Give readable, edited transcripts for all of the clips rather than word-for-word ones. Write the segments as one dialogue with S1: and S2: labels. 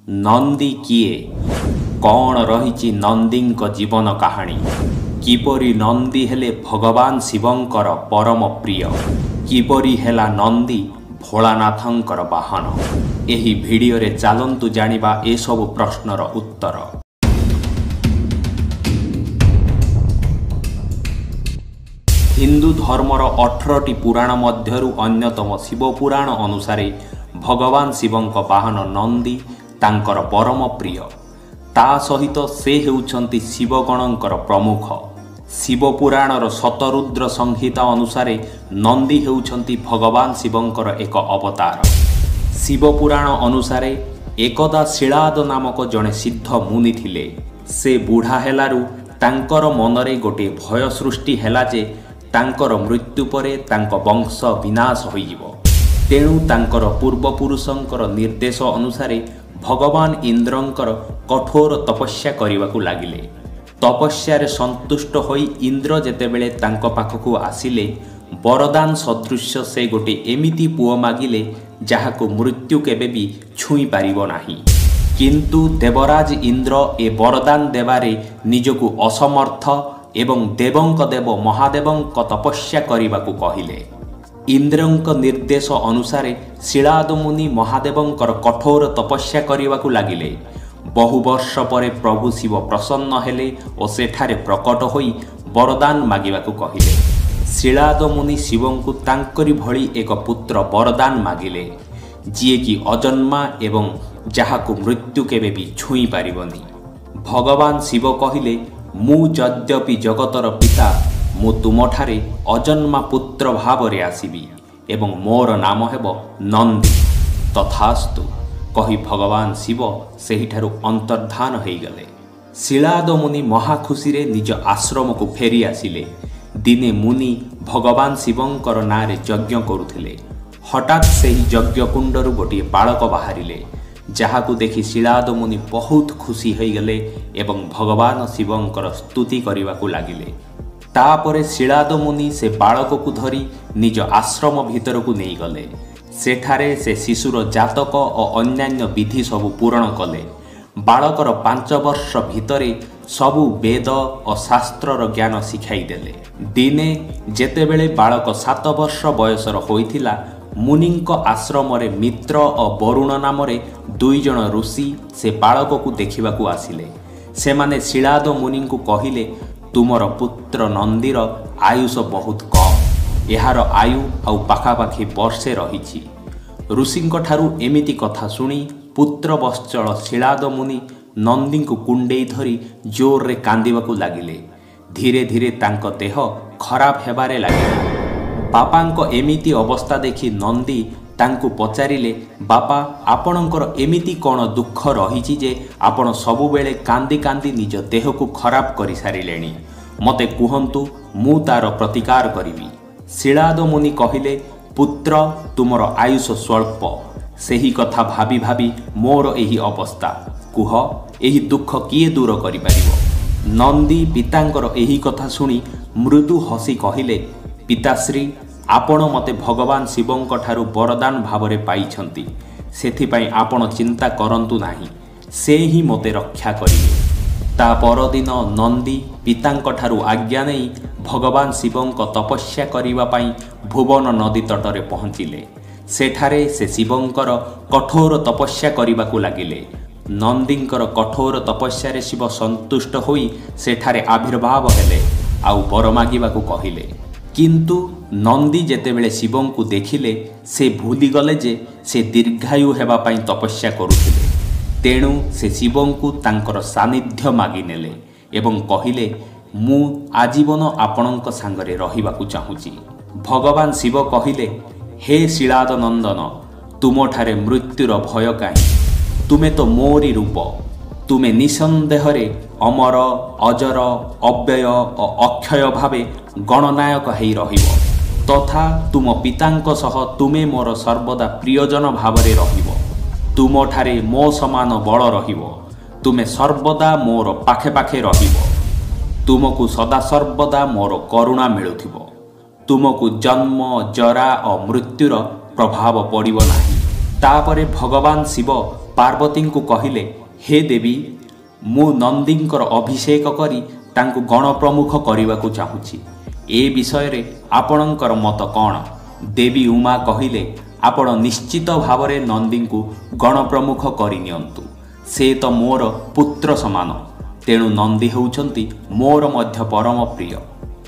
S1: ନନ୍ଦୀ କିଏ? କ'ଣ ରହିଛି ନନ୍ଦୀଙ୍କ ଜୀବନ କାହାଣୀ? କିପରି ନନ୍ଦୀ ହେଲେ ଭଗବାନ ଶିବଙ୍କର ପରମ ପ୍ରିୟ? କିପରି ହେଲା ନନ୍ଦୀ ଭୋଳାନାଥଙ୍କର ବାହନ? ଏହି ଭିଡ଼ିଓରେ ଚାଲନ୍ତୁ ଜାଣିବା ଏସବୁ ପ୍ରଶ୍ନର ଉତ୍ତର। ହିନ୍ଦୁ ଧର୍ମର 18ଟି ପୁରାଣ ମଧ୍ୟରୁ ଅନ୍ୟତମ ଶିବପୁରାଣ ଅନୁସାରେ ଭଗବାନ ଶିବଙ୍କ ବାହନ ନନ୍ଦୀ ତାଙ୍କର ପରମ ପ୍ରିୟ। ତା ସହିତ ସେ ହେଉଛନ୍ତି ଶିବଗଣଙ୍କର ପ୍ରମୁଖ। ଶିବପୁରାଣର ଶତରୁଦ୍ର ସଂହିତା ଅନୁସାରେ ନନ୍ଦୀ ହେଉଛନ୍ତି ଭଗବାନ ଶିବଙ୍କର ଏକ ଅବତାର। ଶିବପୁରାଣ ଅନୁସାରେ ଏକଦା ଶିଳାଦ ନାମକ ଜଣେ ସିଦ୍ଧ ମୁନି ଥିଲେ। ସେ ବୁଢ଼ା ହେଲାରୁ ତାଙ୍କର ମନରେ ଗୋଟିଏ ଭୟ ସୃଷ୍ଟି ହେଲା ଯେ ତାଙ୍କର ମୃତ୍ୟୁ ପରେ ତାଙ୍କ ବଂଶ ବିନାଶ ହୋଇଯିବ। ତେଣୁ ତାଙ୍କର ପୂର୍ବପୁରୁଷଙ୍କର ନିର୍ଦ୍ଦେଶ ଅନୁସାରେ ଭଗବାନ ଇନ୍ଦ୍ରଙ୍କର କଠୋର ତପସ୍ୟା କରିବାକୁ ଲାଗିଲେ। ତପସ୍ୟାରେ ସନ୍ତୁଷ୍ଟ ହୋଇ ଇନ୍ଦ୍ର ଯେତେବେଳେ ତାଙ୍କ ପାଖକୁ ଆସିଲେ, ବରଦାନ ସଦୃଶ୍ୟ ସେ ଗୋଟିଏ ଏମିତି ପୁଅ ମାଗିଲେ ଯାହାକୁ ମୃତ୍ୟୁ କେବେ ବି ଛୁଇଁ ପାରିବ ନାହିଁ। କିନ୍ତୁ ଦେବରାଜ ଇନ୍ଦ୍ର ଏ ବରଦାନ ଦେବାରେ ନିଜକୁ ଅସମର୍ଥ ଏବଂ ଦେବଙ୍କ ଦେବ ମହାଦେବଙ୍କ ତପସ୍ୟା କରିବାକୁ କହିଲେ। ଇନ୍ଦ୍ରଙ୍କ ନିର୍ଦ୍ଦେଶ ଅନୁସାରେ ଶିଳାଦ ମୁନି ମହାଦେବଙ୍କର କଠୋର ତପସ୍ୟା କରିବାକୁ ଲାଗିଲେ। ବହୁ ବର୍ଷ ପରେ ପ୍ରଭୁ ଶିବ ପ୍ରସନ୍ନ ହେଲେ ଓ ସେଠାରେ ପ୍ରକଟ ହୋଇ ବରଦାନ ମାଗିବାକୁ କହିଲେ। ଶିଳାଦ ମୁନି ଶିବଙ୍କୁ ତାଙ୍କରି ଭଳି ଏକ ପୁତ୍ର ବରଦାନ ମାଗିଲେ, ଯିଏକି ଅଜନ୍ମା ଏବଂ ଯାହାକୁ ମୃତ୍ୟୁ କେବେ ବି ଛୁଇଁ ପାରିବନି। ଭଗବାନ ଶିବ କହିଲେ, ମୁଁ ଯଦ୍ୟପି ଜଗତର ପିତା, ମୁଁ ତୁମଠାରେ ଅଜନ୍ମା ପୁତ୍ର ଭାବରେ ଆସିବି ଏବଂ ମୋର ନାମ ହେବ ନନ୍ଦୀ। ତଥାସ୍ତୁ କହି ଭଗବାନ ଶିବ ସେହିଠାରୁ ଅନ୍ତର୍ଦ୍ଧାନ ହୋଇଗଲେ। ଶିଳାଦ ମୁନି ମହାଖୁସିରେ ନିଜ ଆଶ୍ରମକୁ ଫେରି ଆସିଲେ। ଦିନେ ମୁନି ଭଗବାନ ଶିବଙ୍କର ନାଁରେ ଯଜ୍ଞ କରୁଥିଲେ। ହଠାତ୍ ସେହି ଯଜ୍ଞକୁଣ୍ଡରୁ ଗୋଟିଏ ବାଳକ ବାହାରିଲେ, ଯାହାକୁ ଦେଖି ଶିଳାଦ ମୁନି ବହୁତ ଖୁସି ହୋଇଗଲେ ଏବଂ ଭଗବାନ ଶିବଙ୍କର ସ୍ତୁତି କରିବାକୁ ଲାଗିଲେ। ତାପରେ ଶିଳାଦ ମୁନି ସେ ବାଳକକୁ ଧରି ନିଜ ଆଶ୍ରମ ଭିତରକୁ ନେଇଗଲେ। ସେଠାରେ ସେ ଶିଶୁର ଜାତକ ଓ ଅନ୍ୟାନ୍ୟ ବିଧି ସବୁ ପୂରଣ କଲେ। ବାଳକର 5 ବର୍ଷ ଭିତରେ ସବୁ ବେଦ ଓ ଶାସ୍ତ୍ରର ଜ୍ଞାନ ଶିଖାଇଦେଲେ। ଦିନେ ଯେତେବେଳେ ବାଳକ 7 ବର୍ଷ ବୟସର ହୋଇଥିଲା, ମୁନିଙ୍କ ଆଶ୍ରମରେ ମିତ୍ର ଓ ବରୁଣ ନାମରେ 2 ଜଣ ଋଷି ସେ ବାଳକକୁ ଦେଖିବାକୁ ଆସିଲେ। ସେମାନେ ଶିଳାଦ ମୁନିଙ୍କୁ କହିଲେ, ତୁମର ପୁତ୍ର ନନ୍ଦୀର ଆୟୁଷ ବହୁତ କମ୍, ଏହାର ଆୟୁ ଆଉ ପାଖାପାଖି ବର୍ଷେ ରହିଛି। ଋଷିଙ୍କଠାରୁ ଏମିତି କଥା ଶୁଣି ପୁତ୍ରବତ୍ସଳ ଶିଳାଦ ମୁନି ନନ୍ଦୀଙ୍କୁ କୁଣ୍ଡେଇ ଧରି ଜୋରରେ କାନ୍ଦିବାକୁ ଲାଗିଲେ। ଧୀରେ ଧୀରେ ତାଙ୍କ ଦେହ ଖରାପ ହେବାରେ ଲାଗିଲା। ବାପାଙ୍କ ଏମିତି ଅବସ୍ଥା ଦେଖି ନନ୍ଦୀ ତାଙ୍କୁ ପଚାରିଲେ, ବାପା, ଆପଣଙ୍କର ଏମିତି କ'ଣ ଦୁଃଖ ରହିଛି ଯେ ଆପଣ ସବୁବେଳେ କାନ୍ଦି କାନ୍ଦି ନିଜ ଦେହକୁ ଖରାପ କରିସାରିଲେଣି? ମୋତେ କୁହନ୍ତୁ, ମୁଁ ତା'ର ପ୍ରତିକାର କରିବି। ଶିଳାଦ ମୁନି କହିଲେ, ପୁତ୍ର, ତୁମର ଆୟୁଷ ସ୍ୱଳ୍ପ, ସେହି କଥା ଭାବି ଭାବି ମୋର ଏହି ଅବସ୍ଥା। କୁହ, ଏହି ଦୁଃଖ କିଏ ଦୂର କରିପାରିବ? ନନ୍ଦୀ ପିତାଙ୍କର ଏହି କଥା ଶୁଣି ମୃଦୁ ହସି କହିଲେ, ପିତାଶ୍ରୀ, ଆପଣ ମୋତେ ଭଗବାନ ଶିବଙ୍କଠାରୁ ବରଦାନ ଭାବରେ ପାଇଛନ୍ତି, ସେଥିପାଇଁ ଆପଣ ଚିନ୍ତା କରନ୍ତୁ ନାହିଁ, ସେ ହିଁ ମୋତେ ରକ୍ଷା କରିବେ। ତା ପରଦିନ ନନ୍ଦୀ ପିତାଙ୍କଠାରୁ ଆଜ୍ଞା ନେଇ ଭଗବାନ ଶିବଙ୍କ ତପସ୍ୟା କରିବା ପାଇଁ ଭୁବନ ନଦୀ ତଟରେ ପହଞ୍ଚିଲେ। ସେଠାରେ ସେ ଶିବଙ୍କର କଠୋର ତପସ୍ୟା କରିବାକୁ ଲାଗିଲେ। ନନ୍ଦୀଙ୍କର କଠୋର ତପସ୍ୟାରେ ଶିବ ସନ୍ତୁଷ୍ଟ ହୋଇ ସେଠାରେ ଆବିର୍ଭାବ ହେଲେ ଆଉ ବର ମାଗିବାକୁ କହିଲେ। କିନ୍ତୁ ନନ୍ଦୀ ଯେତେବେଳେ ଶିବଙ୍କୁ ଦେଖିଲେ, ସେ ଭୁଲିଗଲେ ଯେ ସେ ଦୀର୍ଘାୟୁ ହେବା ପାଇଁ ତପସ୍ୟା କରୁଥିଲେ। ତେଣୁ ସେ ଶିବଙ୍କୁ ତାଙ୍କର ସାନ୍ନିଧ୍ୟ ମାଗିନେଲେ ଏବଂ କହିଲେ, ମୁଁ ଆଜୀବନ ଆପଣଙ୍କ ସାଙ୍ଗରେ ରହିବାକୁ ଚାହୁଁଛି। ଭଗବାନ ଶିବ କହିଲେ, ହେ ଶିଳାଦ ନନ୍ଦନ, ତୁମଠାରେ ମୃତ୍ୟୁର ଭୟ କାହିଁ? ତୁମେ ତ ମୋରି ରୂପ। ତୁମେ ନିଃସନ୍ଦେହରେ ଅମର, ଅଜର, ଅବ୍ୟୟ ଓ ଅକ୍ଷୟ ଭାବେ ଗଣନାୟକ ହେଇ ରହିବ, ତଥା ତୁମ ପିତାଙ୍କ ସହ ତୁମେ ମୋର ସର୍ବଦା ପ୍ରିୟଜନ ଭାବରେ ରହିବ। ତୁମଠାରେ ମୋ ସମାନ ବଳ ରହିବ। ତୁମେ ସର୍ବଦା ମୋର ପାଖେ ପାଖେ ରହିବ। ତୁମକୁ ସଦାସର୍ବଦା ମୋର କରୁଣା ମିଳୁଥିବ। ତୁମକୁ ଜନ୍ମ, ଜରା ଓ ମୃତ୍ୟୁର ପ୍ରଭାବ ପଡ଼ିବ ନାହିଁ। ତାପରେ ଭଗବାନ ଶିବ ପାର୍ବତୀଙ୍କୁ କହିଲେ, ହେ ଦେବୀ, ମୁଁ ନନ୍ଦୀଙ୍କର ଅଭିଷେକ କରି ତାଙ୍କୁ ଗଣପ୍ରମୁଖ କରିବାକୁ ଚାହୁଁଛି। ଏ ବିଷୟରେ ଆପଣଙ୍କର ମତ କ'ଣ? ଦେବୀ ଉମା କହିଲେ, ଆପଣ ନିଶ୍ଚିତ ଭାବରେ ନନ୍ଦୀଙ୍କୁ ଗଣପ୍ରମୁଖ କରିନିଅନ୍ତୁ। ସେ ତ ମୋର ପୁତ୍ର ସମାନ, ତେଣୁ ନନ୍ଦୀ ହେଉଛନ୍ତି ମୋର ମଧ୍ୟ ପରମ ପ୍ରିୟ।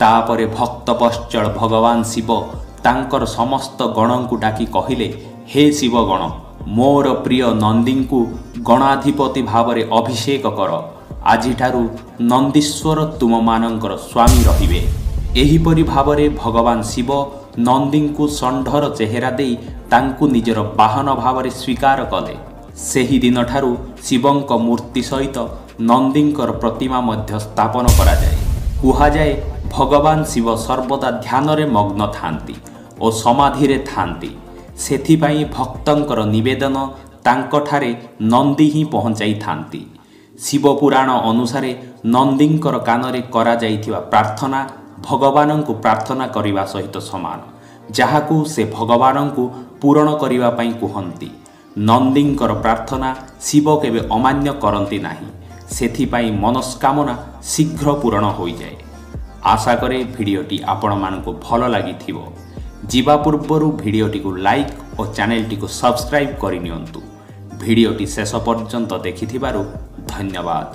S1: ତାପରେ ଭକ୍ତବତ୍ସଳ ଭଗବାନ ଶିବ ତାଙ୍କର ସମସ୍ତ ଗଣଙ୍କୁ ଡାକି କହିଲେ, ହେ ଶିବଗଣ, ମୋର ପ୍ରିୟ ନନ୍ଦୀଙ୍କୁ ଗଣାଧିପତି ଭାବରେ ଅଭିଷେକ କର। ଆଜିଠାରୁ ନନ୍ଦୀଶ୍ୱର ତୁମମାନଙ୍କର ସ୍ୱାମୀ ରହିବେ। ଏହିପରି ଭାବରେ ଭଗବାନ ଶିବ ନନ୍ଦୀଙ୍କୁ ଷଣ୍ଢର ଚେହେରା ଦେଇ ତାଙ୍କୁ ନିଜର ବାହନ ଭାବରେ ସ୍ୱୀକାର କଲେ। ସେହି ଦିନଠାରୁ ଶିବଙ୍କ ମୂର୍ତ୍ତି ସହିତ ନନ୍ଦୀଙ୍କର ପ୍ରତିମା ମଧ୍ୟ ସ୍ଥାପନ କରାଯାଏ। କୁହାଯାଏ ଭଗବାନ ଶିବ ସର୍ବଦା ଧ୍ୟାନରେ ମଗ୍ନ ଥାନ୍ତି ଓ ସମାଧିରେ ଥାନ୍ତି। ସେଥିପାଇଁ ଭକ୍ତଙ୍କର ନିବେଦନ ତାଙ୍କଠାରେ ନନ୍ଦୀ ହିଁ ପହଞ୍ଚାଇଥାନ୍ତି। ଶିବପୁରାଣ ଅନୁସାରେ ନନ୍ଦୀଙ୍କର କାନରେ କରାଯାଇଥିବା ପ୍ରାର୍ଥନା ଭଗବାନଙ୍କୁ ପ୍ରାର୍ଥନା କରିବା ସହିତ ସମାନ, ଯାହାକୁ ସେ ଭଗବାନଙ୍କୁ ପୂରଣ କରିବା ପାଇଁ କୁହନ୍ତି। ନନ୍ଦୀଙ୍କର ପ୍ରାର୍ଥନା ଶିବ କେବେ ଅମାନ୍ୟ କରନ୍ତି ନାହିଁ, ସେଥିପାଇଁ ମନସ୍କାମନା ଶୀଘ୍ର ପୂରଣ ହୋଇଯାଏ। ଆଶା କରେ ଭିଡ଼ିଓଟି ଆପଣମାନଙ୍କୁ ଭଲ ଲାଗିଥିବ। ଯିବା ପୂର୍ବରୁ ଭିଡ଼ିଓଟିକୁ ଲାଇକ୍ ଓ ଚ୍ୟାନେଲଟିକୁ ସବସ୍କ୍ରାଇବ୍ କରିନିଅନ୍ତୁ। ଭିଡ଼ିଓଟି ଶେଷ ପର୍ଯ୍ୟନ୍ତ ଦେଖିଥିବାରୁ ଧନ୍ୟବାଦ।